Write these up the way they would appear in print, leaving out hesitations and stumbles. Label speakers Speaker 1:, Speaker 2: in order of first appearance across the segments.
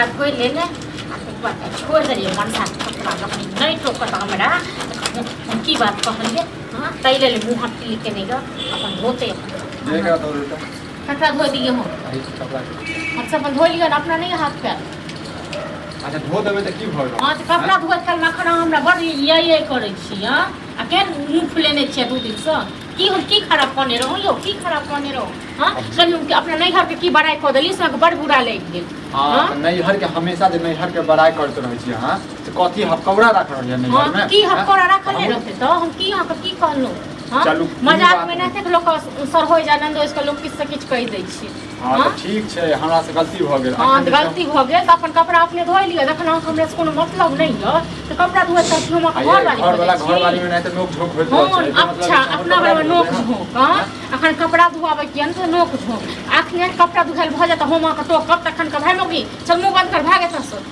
Speaker 1: कपड़ा धोइ ले ने आ तकर बाद छोड़ि देलियै मनसा के कपड़ा जखन नहि टोकत हमरा हम की बात कहलियै। हँ, ताहि लेल मुँह हाथ केने ग अपन धोते अपन।
Speaker 2: जे करा धो देता।
Speaker 1: कपड़ा धो दिए हम।
Speaker 2: एहि कपड़ा के।
Speaker 1: हम सब अपन धो लिअ ने, अपना नहि हाथ पैर।
Speaker 2: अच्छा, धो देबै तऽ की भऽ गेल?
Speaker 1: हँ, तऽ कपड़ा धोइत काल एखन अहाँ हमरा बड़ ये ये करै छी। हँ, आ केहन मुँह फुलेने छियै 2 दिनसँ? की हम की खराब कहने रहौं यौ? की खराब कहने रहौं? हँ, कनि हम अपना नैहरके की बड़ाइ कऽ देली से अहाँके बड़ बुरा लागि गेल।
Speaker 2: हँ, तऽ नैहर के हमेशा जे नैहर के बड़ाइ करैत रहै छी अहाँ, तऽ कथी हफकौड़ा राखल रहै नैहर
Speaker 1: तऽ
Speaker 2: मे?
Speaker 1: की हफकौड़ा राखल नहि रहतै तऽ हम की अहाँके की कहलहुँ? हँ,
Speaker 2: चलू, कोनो
Speaker 1: मजाक
Speaker 2: बात
Speaker 1: मे
Speaker 2: नहि।
Speaker 1: नहि लोक सरहोइ जा नन्दोस के लोक किछु से किछु कहि दै छै।
Speaker 2: हँ, तऽ ठीक छै, हमरा से गलती भऽ गेल।
Speaker 1: हँ,
Speaker 2: अखन
Speaker 1: तऽ
Speaker 2: जे छै
Speaker 1: गलती भऽ गेल तऽ अपन कपड़ा अपने धोइ लिअ। जखन अहाँके हमरा से कोनो मतलब नहि यऽ तऽ कपड़ा धोए तऽ हम
Speaker 2: आ
Speaker 1: अहाँके
Speaker 2: ये
Speaker 1: घरवाली
Speaker 2: घरवाला
Speaker 1: भऽ जाइ
Speaker 2: घरवाली
Speaker 1: छी।
Speaker 2: मे नहि तऽ नोक झोंक होइत रहै
Speaker 1: हँ
Speaker 2: छै। एकर मतलब
Speaker 1: अच्छा,
Speaker 2: जे छै हमर
Speaker 1: अपना
Speaker 2: कपड़ा
Speaker 1: बारेमे
Speaker 2: धो
Speaker 1: नोक
Speaker 2: देबै अहाँ?
Speaker 1: झोंक। हँ, अखन कपड़ा धोआबै किया ने तऽ नोक झोंक। अखने कपड़ा धोआयल भऽ जायत, हम अहाँके टोकब तखन कहब, हे मौगी, चल मुँह बंद कर, भाग एतऽसँ।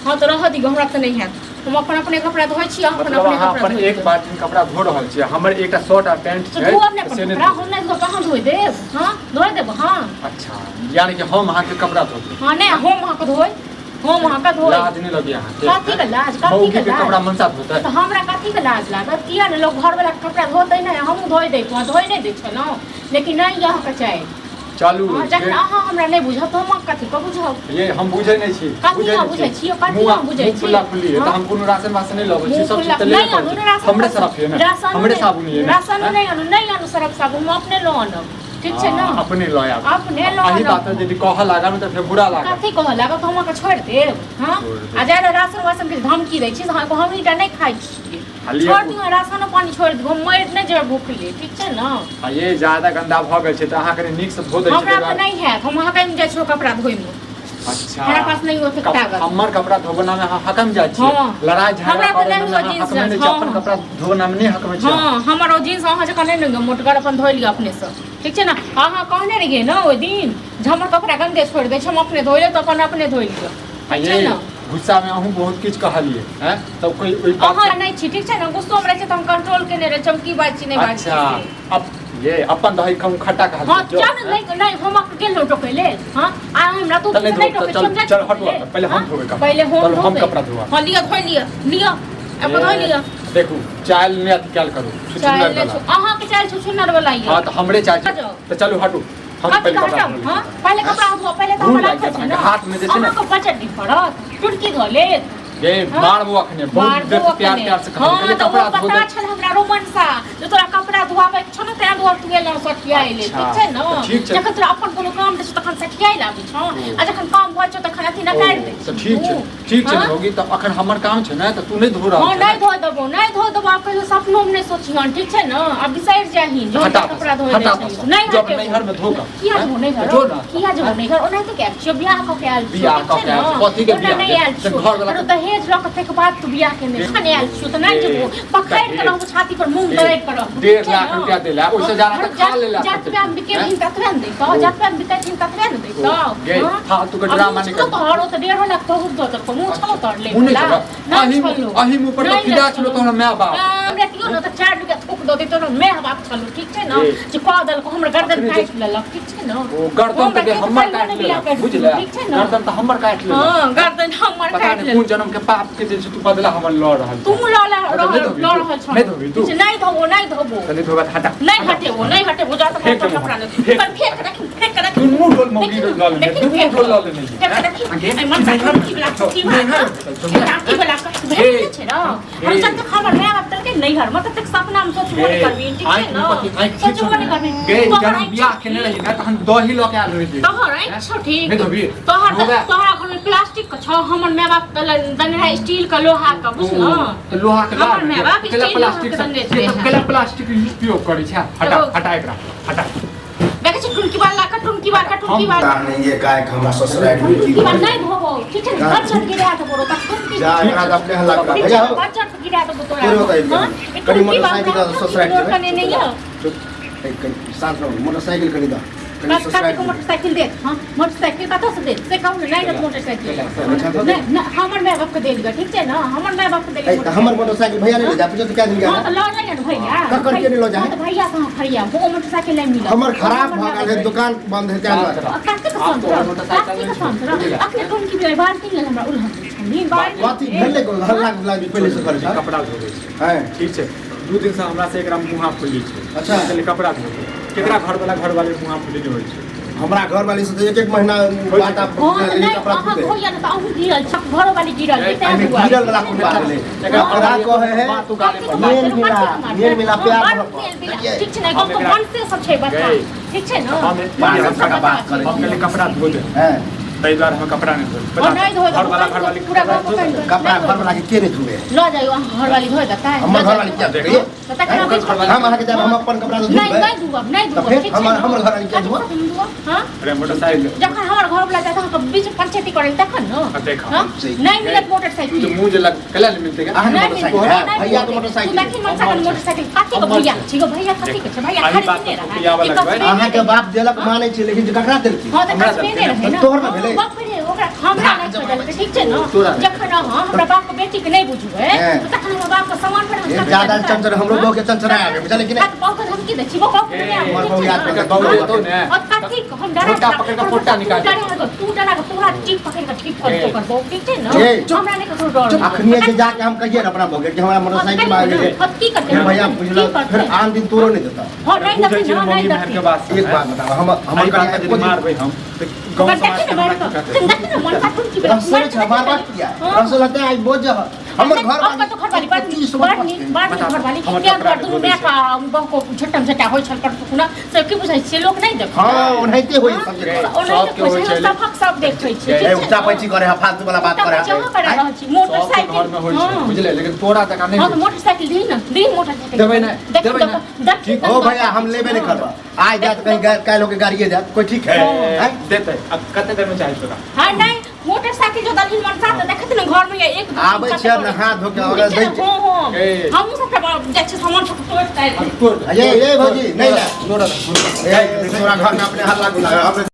Speaker 1: हँ, तऽ रहऽ दियौ, हमरा तऽ नहि हैत। हम अपन अपने कपड़ा धोइ छी, अहाँ अपन
Speaker 2: मतलब
Speaker 1: अपने
Speaker 2: अहाँ
Speaker 1: कपड़ा
Speaker 2: अपन
Speaker 1: धोइ
Speaker 2: एक
Speaker 1: लिअ।
Speaker 2: बाल्टीन कपड़ा धो रहल छियै, हमर एकटा शर्ट आ पैंट
Speaker 1: तऽ
Speaker 2: छै
Speaker 1: धोअब ने
Speaker 2: तऽ
Speaker 1: अपन
Speaker 2: से नहि
Speaker 1: कपड़ा।
Speaker 2: धोबै?
Speaker 1: हम नहि धोब, अहाँ धोइ देब? हँ, धोइ देब? हँ।
Speaker 2: अच्छा, यानी कि हम अहाँके कपड़ा धो देब?
Speaker 1: हँ, नहि, हम अहाँके धोइ, हम अहाँके धोइ।
Speaker 2: लाज नहि लगैया अहाँके?
Speaker 1: कथी के लाज? कथी
Speaker 2: मौगी
Speaker 1: के
Speaker 2: के
Speaker 1: लाज?
Speaker 2: कपड़ा मनसा धोतै?
Speaker 1: तऽ हमरा कथी के लाज लागत? किया ने लोक घरवला के कपड़ा धोतै? नहि, हमहूँ धोइ दैतहुँ, धोइ नहि दै छलहुँ, लेकिन नहि अहाँके चाही।
Speaker 2: चलू।
Speaker 1: हँ, जखन अहाँ हमरा नहि बुझब तऽ हम अहाँके कथी के बुझब?
Speaker 2: ये हम बुझै नहि छी।
Speaker 1: कथी
Speaker 2: बुझै
Speaker 1: अहाँ
Speaker 2: नहि
Speaker 1: बुझै
Speaker 2: छी।
Speaker 1: छियै? कथी
Speaker 2: मुँह
Speaker 1: अहाँ बुझै
Speaker 2: मुँह
Speaker 1: छी?
Speaker 2: खुल्ला खुल्ली है तऽ
Speaker 1: हँ?
Speaker 2: हम कोनो राशन वासन नहि लबै छी।
Speaker 1: मुँह
Speaker 2: सब चीज
Speaker 1: खुल्ला
Speaker 2: तऽ लेबे
Speaker 1: नहि
Speaker 2: करै
Speaker 1: आनू ने
Speaker 2: छी।
Speaker 1: राशन
Speaker 2: हमरे
Speaker 1: वासन।
Speaker 2: सरफ ये ने?
Speaker 1: राशन
Speaker 2: हमरे
Speaker 1: नहि
Speaker 2: साबुन ये ने?
Speaker 1: राशन
Speaker 2: हैं?
Speaker 1: नहि आनू, नहि आनू सरफ साबुन, हम अपने लऽ आनब, ठीक छै ने?
Speaker 2: हँ, अपने लऽ आयब।
Speaker 1: अपने लऽ
Speaker 2: एहि
Speaker 1: आनब।
Speaker 2: बात यदि कहऽ लागल तऽ फेर बुरा लागत।
Speaker 1: कथी कहऽ लागत? हम अहाँके छोड़ि देब? हँ?
Speaker 2: छोड़ि देब।
Speaker 1: आ जादा राशन वासन के धमकी दै छी तऽ हम हमहीटा नहि खाइ छियै।
Speaker 2: आ लिअ।
Speaker 1: छोड़ि दियौ, राशनो पानी छोड़ि दियौ, हम मरि नहि जेबै भूखले, ठीक छै ने?
Speaker 2: आ ये ज्यादा गंदा भऽ गेल छै तऽ अहाँ कनि नीकसँ धो दै छी।
Speaker 1: हमरा तऽ नहि हैत, हम हकमि जाइ छियै कपड़ा धोइमे।
Speaker 2: अच्छा।
Speaker 1: हमरा पास नहि ओतेक ताकत।
Speaker 2: हमर कपड़ा धोबना में अहाँ हकम जाइ छियै?
Speaker 1: हँ।
Speaker 2: लड़ाई झगड़ा
Speaker 1: हमरा तऽ
Speaker 2: करै
Speaker 1: नहि
Speaker 2: में
Speaker 1: हुआ
Speaker 2: अहाँ
Speaker 1: जींस
Speaker 2: हकमै नहि छियै?
Speaker 1: हँ।
Speaker 2: अपन कपड़ा धोबना में नहि हकमै छियै?
Speaker 1: हँ, हमर ओ जींस अहाँ जकाँ नहि ने मोटगर, अपन धोइ लिअ अपनेसँ, ठीक छै ने? अहाँ कहने रहियै ने ओहि दिन जे हमर कपड़ा गंदे छोड़ि दै छै, हम अपने धोइ लेब, तऽ अपन अपने धोइ लिअ,
Speaker 2: आ
Speaker 1: ठीक छै
Speaker 2: ये
Speaker 1: ने?
Speaker 2: गुस्सा में अहूँ बहुत किछु कहलियै हैं, तब कोई ओहि बात
Speaker 1: अहाँ नहि छी, ठीक छै ने? गुस्सोमे रहै छै तऽ हम कंट्रोल केने रहै छी, हम की बात छी, नहि बात छी
Speaker 2: अच्छा
Speaker 1: से।
Speaker 2: अब ये अपन दही कम खट्टा कहल।
Speaker 1: हँ, चल, नहि नहि, हम अहाँके गेल टोकै लेल? हँ, आ हमरा तू
Speaker 2: तऽ नहि
Speaker 1: नहि
Speaker 2: धो,
Speaker 1: टोकै
Speaker 2: चल,
Speaker 1: छी, हम जाइ
Speaker 2: चल,
Speaker 1: छी
Speaker 2: हटू
Speaker 1: टोकै लेल।
Speaker 2: पहिले हम
Speaker 1: हँ?
Speaker 2: धोबै कपड़ा।
Speaker 1: पहिले हम
Speaker 2: चल, हम
Speaker 1: धोबै।
Speaker 2: कपड़ा धोअब।
Speaker 1: हँ, लिअ, धोइ लिअ, लिअ, अपन धोइ लिअ।
Speaker 2: देखू, चाइल नहि अथी कयल करू
Speaker 1: चाइल
Speaker 2: छुछुनर
Speaker 1: नहि
Speaker 2: वाला।
Speaker 1: अहाँके चाइल छुछुनर वाला यऽ।
Speaker 2: हँ, तऽ हमरे चाइल
Speaker 1: आ जाउ।
Speaker 2: तऽ चलू, हटू, हम
Speaker 1: कथी
Speaker 2: पहिले
Speaker 1: के
Speaker 2: कपड़ा
Speaker 1: हटाउ?
Speaker 2: धो लै
Speaker 1: हँ
Speaker 2: छी।
Speaker 1: पहिले कपड़ा धो, पहिले तऽ
Speaker 2: घूर
Speaker 1: हमर
Speaker 2: लागि
Speaker 1: राखल
Speaker 2: जायत
Speaker 1: छै ने।
Speaker 2: अहाँके हाथमे जे छै ने।
Speaker 1: अहाँके बचत नहि पड़त, टुटकी धो लेत।
Speaker 2: ये
Speaker 1: हँ?
Speaker 2: मारबो अखने बहुत
Speaker 1: मारबो
Speaker 2: देर से प्यार
Speaker 1: अखने।
Speaker 2: प्यार से कहलियै,
Speaker 1: हँ,
Speaker 2: कहलियै
Speaker 1: तऽ ओ
Speaker 2: कपड़ा धो
Speaker 1: पता
Speaker 2: दे।
Speaker 1: छल हमरा रोमनसा जे तोरा कपड़ा धोआबै के छौ ने, तें दुआरे तू एलहुँ सठियाइ लेल,
Speaker 2: अच्छा,
Speaker 1: ठीक छै ने?
Speaker 2: तऽ ठीक छै।
Speaker 1: जखन तोरा अपन कोनो काम रहै छौ तखन सठियाइ लेल आबै छौ, आ जखन काम भऽ छौ तखन अथी नकारि दै
Speaker 2: तऽ
Speaker 1: छी
Speaker 2: ठीक छै।
Speaker 1: तू।
Speaker 2: ठीक छै।
Speaker 1: हँ?
Speaker 2: भौगी, तऽ अखन हमर काम छै ने, तऽ तू नहि धो रहल
Speaker 1: हँ
Speaker 2: छै
Speaker 1: नहि
Speaker 2: ने?
Speaker 1: धो देबो, नहि धो देबो। आब कहियो सपनोमे नहि सोचिहन, ठीक छै ने? आब बिसरि जाही जे
Speaker 2: हटा
Speaker 1: हम कपड़ा धोए
Speaker 2: हटा
Speaker 1: दै छलियै। नहि
Speaker 2: जो
Speaker 1: हटेबो।
Speaker 2: नैहर में धो कऽ।
Speaker 1: किया जेबो नैहर?
Speaker 2: तऽ जो ने।
Speaker 1: किया जेबो नैहर? ओनाहिते के आयल छियौ, बियाह कऽ के आयल छियौ,
Speaker 2: बियाह
Speaker 1: ठीक
Speaker 2: कऽ
Speaker 1: छै
Speaker 2: के आयल
Speaker 1: ने?
Speaker 2: छियौ, कथी के
Speaker 1: ओना
Speaker 2: बियाह
Speaker 1: नहि
Speaker 2: गे?
Speaker 1: आयल
Speaker 2: तऽ
Speaker 1: छियौ।
Speaker 2: घरवला
Speaker 1: आरो दहेज लऽ कऽ ताहिके बाद तू बियाह केने एखन आयल छियौ तऽ नहि जेबो, पकड़ि कऽ रहबो छाती पर, मुँह दबि कऽ रहबो,
Speaker 2: डेढ़
Speaker 1: ठीक छै
Speaker 2: लाख
Speaker 1: ने?
Speaker 2: रुपया देला, ओहिसँ ज्यादा तऽ खा लेला।
Speaker 1: जतबे मे बिकेलही ततबे ने दैतौ, जतबे मे बिकेलही ततबे ने दैतौ।
Speaker 2: गे,
Speaker 1: हँ?
Speaker 2: फालतू के
Speaker 1: आ
Speaker 2: ड्रामा
Speaker 1: मुँह
Speaker 2: नहि
Speaker 1: छलो
Speaker 2: कर।
Speaker 1: तोहर, ओ तऽ 1.5 लाख बहुत दऽ देलकौ, मुँह छलो तोहर लै
Speaker 2: मुँह नहि
Speaker 1: वला?
Speaker 2: छलो।
Speaker 1: नहि छलो।
Speaker 2: अही मुँह पर तऽ
Speaker 1: नहि
Speaker 2: फिदा
Speaker 1: ने
Speaker 2: छलो तोहर माय बाप।
Speaker 1: हाँ, हमरा दियौ ने तऽ चारि रुपया थूक दऽ दैतौ ने, माय बाप छलो, ठीक छै ने?
Speaker 2: ए।
Speaker 1: जे कऽ देलकौ, हमर गर्दन
Speaker 2: अखने जे-
Speaker 1: काटि लेलक, ठीक छै ने?
Speaker 2: ओ गर्दन तऽ गे
Speaker 1: हमरा
Speaker 2: हमर
Speaker 1: कहियो
Speaker 2: काटि
Speaker 1: नहि बियाह
Speaker 2: लेलक,
Speaker 1: करि
Speaker 2: बुझले?
Speaker 1: ठीक छै ने?
Speaker 2: गर्दन तऽ हमर काटि लेलक।
Speaker 1: हँ, गर्दन हमर
Speaker 2: पता
Speaker 1: काटि
Speaker 2: नहि कोन
Speaker 1: लेलक।
Speaker 2: जन्म के पाप के जे छै तू बदला हमर लऽ रहल
Speaker 1: तू
Speaker 2: छह।
Speaker 1: लऽ
Speaker 2: तऽ नहि
Speaker 1: रहल
Speaker 2: धोबी
Speaker 1: लऽ
Speaker 2: तू?
Speaker 1: रहल छह।
Speaker 2: नहि धोबी तू?
Speaker 1: ठीक छै, नहि धोबो, नहि धोबो।
Speaker 2: तऽ नहि धोबे तऽ हटा।
Speaker 1: नहि हटेबो, नहि हटेबो, जा तक
Speaker 2: फेंक
Speaker 1: अपन
Speaker 2: देबो
Speaker 1: कपड़ा
Speaker 2: हम,
Speaker 1: नहि
Speaker 2: फेंक।
Speaker 1: पर फेंक रखी, फेंक रखी।
Speaker 2: दुनू ढोल मौगी
Speaker 1: देखी
Speaker 2: लऽ लेने,
Speaker 1: देखी,
Speaker 2: दुनू
Speaker 1: फेंक
Speaker 2: ढोल लऽ लेने
Speaker 1: फेंक रखी।
Speaker 2: आगे,
Speaker 1: एहि मन
Speaker 2: नैहर
Speaker 1: टुटकी वाला टुटकी वाला
Speaker 2: नैहर
Speaker 1: टुटकी वाला भेट छै ने? हम जब तक हमर माय बाप देलकै नैहर मे तब तक सपना मे सोचबो नहि करबी, ठीक छै
Speaker 2: आँखि
Speaker 1: ने?
Speaker 2: मे कथी आँखि ठीक छौ
Speaker 1: सोचबो नहि
Speaker 2: ने?
Speaker 1: करबी।
Speaker 2: गे
Speaker 1: तोहर
Speaker 2: जब
Speaker 1: आँखि
Speaker 2: बियाह
Speaker 1: छौ
Speaker 2: केने
Speaker 1: ठीक।
Speaker 2: रही ने तहन दही लऽ के आयल रही।
Speaker 1: तोहर आँखि छौ ठीक।
Speaker 2: नहि धोबी?
Speaker 1: तोहर
Speaker 2: धोबे।
Speaker 1: तोहरा घर मे प्लास्टिक के छौ, हमर माय बाप देने रहै स्टील के, लोहा के, बुझलौ?
Speaker 2: तऽ लोहा के
Speaker 1: हमर माय बाप
Speaker 2: केला
Speaker 1: स्टील लोहा
Speaker 2: प्लास्टिक
Speaker 1: के
Speaker 2: से
Speaker 1: देने
Speaker 2: ये
Speaker 1: छलै।
Speaker 2: तऽ केला प्लास्टिक उपयोग करै छै? हटा।
Speaker 1: तो-
Speaker 2: हटा एकरा, हटा।
Speaker 1: देखै छी टुनकी वाला का, टुनकी वाला का, टुनकी वाला।
Speaker 3: पता नहीं ये काहे हमरा ससुराल में की
Speaker 1: टुनकी वाला नहीं धोबो, ठीक छै ने? बच्चन गिरा देबो रो टुनकी।
Speaker 3: जा, एकरा तऽ अपने हल्ला करा
Speaker 1: ठीक
Speaker 3: भैया
Speaker 1: छै
Speaker 3: हो।
Speaker 1: बच्चन गिरा देबो तोरा।
Speaker 3: तोरे बताइ
Speaker 1: हाँ? ई
Speaker 3: कनि
Speaker 1: टुनकी वाला
Speaker 3: मोटरसाइकिल दऽ ससुराल
Speaker 1: कने नहीं
Speaker 3: जेबै।
Speaker 1: यऽ।
Speaker 3: चुप, एक कनि शांत रहू, मोटरसाइकिल कनि दऽ। कनी
Speaker 1: कथी के मोटरसाइकिल देत? हाँ, मोटरसाइकिल कतऽ से देत से कहू ने? नहि देत मोटरसाइकिल। नहि नहि, हमर माय बाप के देल गेल, ठीक छै ने? हमर माय बाप के देल।
Speaker 3: तऽ हमर मोटरसाइकिल भैया नहि ले जा पूछो तऽ क्या दिन
Speaker 1: हाँ,
Speaker 3: गया।
Speaker 1: तऽ लऽ जाइए ने भैया।
Speaker 3: ककर के नहि लऽ जाए?
Speaker 1: हाँ, तऽ भैया कहाँ फरिया वो मोटरसाइकिल नहि मिलत।
Speaker 3: हमर खराब भऽ गेल है, दुकान बंद है ताहि दुआरे।
Speaker 1: कथी के
Speaker 2: आब
Speaker 1: संतरा?
Speaker 2: तोहर मोटरसाइकिल
Speaker 1: कथी के
Speaker 2: नहि छौ,
Speaker 1: संतरा?
Speaker 2: बुझलियै?
Speaker 1: अखने कोन की भेलै? बाल्टी लेल हमरा उलहन छली बाल्टी।
Speaker 3: कथी भेलै? को हल्ला गुल्ला जे पहिले से करै छै।
Speaker 2: कपड़ा धोबै छै।
Speaker 3: हैं।
Speaker 2: ठीक छै, 2 दिन से हमरा से एकरा मुँहा फुली छै।
Speaker 3: अच्छा।
Speaker 2: कहलियै कपड़ा धोबै, केकरा घर वाला घर वाले मुँहा फुली नहि होइ छै।
Speaker 3: हमरा घर वाली से तऽ एक एक महीना बाटा
Speaker 1: हाँ, तऽ नहि
Speaker 3: कपड़ा
Speaker 1: अहाँ
Speaker 3: धोते।
Speaker 1: धोइए ने तऽ अहूँ गिरल छी, घरो वाली गिरल छै, ताहि
Speaker 3: एहिमे
Speaker 1: दुआरे।
Speaker 3: गिरल वाला कोन बात भेलै?
Speaker 2: एकरा
Speaker 3: एकरा कहै है
Speaker 2: बात उगाले
Speaker 1: कथी
Speaker 2: पर
Speaker 1: के बात?
Speaker 3: मेल मिला,
Speaker 1: कथी के बात?
Speaker 3: मेल मिला, प्यार
Speaker 1: हाँ,
Speaker 3: मोहब्बत।
Speaker 1: मेल मिला।
Speaker 3: देखिए।
Speaker 1: ठीक छै ने? गाँव के
Speaker 2: हम एकरा-
Speaker 1: मनसे सब छै बच्चा,
Speaker 2: गई।
Speaker 1: ठीक छै ने?
Speaker 2: हम
Speaker 3: बात
Speaker 2: हम
Speaker 3: बात करै
Speaker 2: हम कहलियै कपड़ा धो दे,
Speaker 3: हैं।
Speaker 2: ताहि दुआरे हम कपड़ा नहि धोबै।
Speaker 1: और नहि धोए
Speaker 2: घर वाला घर वाली
Speaker 1: पूरा गाँव के पानि
Speaker 3: कपड़ा
Speaker 1: नहि
Speaker 3: घर वाला के के नहि धुए?
Speaker 1: लऽ जाइयो, अहाँ घरवाली धोए देतै।
Speaker 3: हमर
Speaker 1: लऽ
Speaker 3: घर वाली
Speaker 1: जाइयो।
Speaker 3: किया धोइए?
Speaker 1: तऽ तखन हम
Speaker 2: ओकर घरवाली-
Speaker 3: हम अहाँके जायब, हम अपन कपड़ा तऽ
Speaker 1: नहि
Speaker 3: धोबै।
Speaker 1: नहि धुअब, नहि
Speaker 3: तऽ
Speaker 1: धुअब,
Speaker 3: फेर
Speaker 1: ठीक छै
Speaker 3: हमर
Speaker 1: ने?
Speaker 3: हमर घरवाली किया
Speaker 1: कथी
Speaker 3: धुअत?
Speaker 1: हम धुअब? हाँ?
Speaker 2: अरे मोटरसाइकिल
Speaker 1: जखन हमर घरवला जायत अहाँके बीच पंचायती करै लए तखन ने।
Speaker 2: आ देखा।
Speaker 1: हाँ?
Speaker 3: सही।
Speaker 1: नहि मिलत
Speaker 2: तू तऽ
Speaker 1: मोटरसाइकिल।
Speaker 2: मुँह जे लग कला नहि मिलतै का?
Speaker 3: अहाँके
Speaker 1: नहि
Speaker 3: मोटरसाइकिल
Speaker 1: मिलतै,
Speaker 3: है
Speaker 1: नहि
Speaker 3: भैया के
Speaker 1: मिलतै। तू
Speaker 3: मोटरसाइकिल।
Speaker 1: देखी मनसा के मोटरसाइकिल कथी के भैया छै गो? भैया कथी के छै? भैया
Speaker 2: एहि बात
Speaker 1: खरीदने
Speaker 2: पर
Speaker 1: रहै
Speaker 2: खुपियाबऽ
Speaker 1: कि
Speaker 2: लगबै।
Speaker 1: कसबे
Speaker 3: अहाँके
Speaker 1: नहि
Speaker 3: बाप देलक मानै छै, लेकिन जे ककरा देलकै?
Speaker 1: हाँ, तऽ
Speaker 2: हमरा
Speaker 1: कसबे
Speaker 2: देलकै
Speaker 1: नहि
Speaker 2: ने।
Speaker 1: रहै ने।
Speaker 3: तोहर ने भेलै?
Speaker 1: बाप रे, ओकरा हमरा नहि खोजलकै, ठीक छै ने?
Speaker 2: तोरा नहि।
Speaker 1: जखन अहाँ हमरा बाप के बेटी के नहि बुझबै
Speaker 3: हैं।
Speaker 1: तऽ तखन हमरा बाप के सामान पर हम
Speaker 3: ए,
Speaker 1: कथी
Speaker 3: ज्यादा
Speaker 1: लेबै?
Speaker 3: चंचल हमरो
Speaker 1: हाँ?
Speaker 3: बहू के चंचल आबे, बुझलियै कि नहि?
Speaker 1: हाँ, तऽ बहू के धमकी दै छी, बहू के नहि आबै,
Speaker 2: ए,
Speaker 3: हमर
Speaker 1: ठीक
Speaker 3: बहू
Speaker 1: छै
Speaker 3: याद
Speaker 1: ने?
Speaker 3: करके
Speaker 2: बहू
Speaker 3: बहू
Speaker 2: देतौ ने।
Speaker 1: और कथी के हम डरा
Speaker 2: झोंटा पकड़ि कऽ फोटा निकालि
Speaker 1: तू डरा कऽ, तू डरा कऽ, तोरा चीख पकड़ि कऽ ठीक कर
Speaker 2: ए।
Speaker 1: ओकर बहू, ठीक छै ने?
Speaker 3: ए, चुप।
Speaker 1: हमरा नहि ककरो डर होइए।
Speaker 3: अखनिए जे जाके हम कहिए ने अपना बहू के कि हमरा मोटरसाइकिल
Speaker 1: हाँ,
Speaker 3: मांगे
Speaker 1: तऽ
Speaker 3: है।
Speaker 1: कहियौ, की करतै?
Speaker 3: फिर भैया
Speaker 1: की
Speaker 3: बुझल
Speaker 1: करतै?
Speaker 3: फिर आन दिन तोरो नहि देता।
Speaker 1: हाँ, नहि
Speaker 2: बुझै
Speaker 1: देतै
Speaker 2: छियै
Speaker 1: ने,
Speaker 2: मम्मी
Speaker 1: नहि
Speaker 2: मेहर के
Speaker 1: देतै।
Speaker 2: बात
Speaker 3: एक बात बताब, हम हमर
Speaker 2: एहि बात
Speaker 3: कनिया
Speaker 2: पर
Speaker 3: एको
Speaker 2: यदि
Speaker 3: दिन
Speaker 2: मारबै हम तऽ गाँव
Speaker 1: ओकर
Speaker 2: समाज
Speaker 1: देखी
Speaker 2: के
Speaker 1: ने
Speaker 2: हमरा
Speaker 1: मारि
Speaker 2: की
Speaker 1: कऽ,
Speaker 2: कहतै?
Speaker 1: देखी ने मनसा कोन की भेलै?
Speaker 3: रसोई छै, मारबाक किया?
Speaker 1: हाँ।
Speaker 3: रसोई लगतै आइ बोझ है। हमर घर
Speaker 1: अब तो घरवाली बड़ नीक, बड़ नीक, बड़ नीक घरवाली।
Speaker 2: हमर
Speaker 1: किया
Speaker 2: कपड़ा
Speaker 1: दुआर दुनू
Speaker 2: धो दै
Speaker 1: माय
Speaker 2: छै।
Speaker 1: का बहू को झट्टम झट्टा होइ छल पर सुना से की बुझै छियै? लोक नहि देखै।
Speaker 3: हाँ, ओनाहिते होइ सब जगह।
Speaker 2: सबके होइ छै।
Speaker 1: सबक सब देखै छै।
Speaker 3: ए,
Speaker 1: ठीक छै
Speaker 3: उच्चा
Speaker 1: ने?
Speaker 3: पैची करे है, फालतू वाला बात करे
Speaker 1: उच्चा
Speaker 3: है।
Speaker 1: पैची अहाँ करा रहल छी।
Speaker 2: सबके
Speaker 1: मोटरसाइकिल
Speaker 2: घर में होइ छै,
Speaker 1: हाँ।
Speaker 2: बुझलियै? लेकिन तोरा जकाँ नहि
Speaker 1: हाँ, तऽ
Speaker 2: होइ छै।
Speaker 1: मोटरसाइकिल दी ने, दी मोटरसाइकिल।
Speaker 2: देबै नहि,
Speaker 1: देखी
Speaker 2: देबै
Speaker 1: तऽ-
Speaker 2: नहि।
Speaker 1: देखी
Speaker 2: ठीक।
Speaker 1: तऽ-
Speaker 3: ओ भैया, हम लेबे नहि करब। आइ जायत कहीं काल्हि होके गाड़िए जायत, कोई ठीक है?
Speaker 2: ए,
Speaker 3: हैं?
Speaker 2: देतै। अब कते देर में चाही तोरा?
Speaker 1: हाँ, नहि, मोटरसाइकिल जो दलहिन मनसा तऽ देखैत ने घर में एक दू
Speaker 3: आबै
Speaker 1: तीन
Speaker 3: छै,
Speaker 1: चारि
Speaker 3: नहा धो के
Speaker 1: ठीक
Speaker 3: अगर
Speaker 1: छै ने?
Speaker 3: दै छै।
Speaker 1: हाँ, हाँ।
Speaker 2: ए।
Speaker 1: हमहूँ सबटा जाइ छियै सामान सब तोड़ि ताड़ि
Speaker 2: तोड़ दे।
Speaker 3: ये, ये भौजी, नहि ले।
Speaker 2: तोड़ दे।
Speaker 3: ए, तोरा घर में अपने हल्ला गुल्ला है, हमरे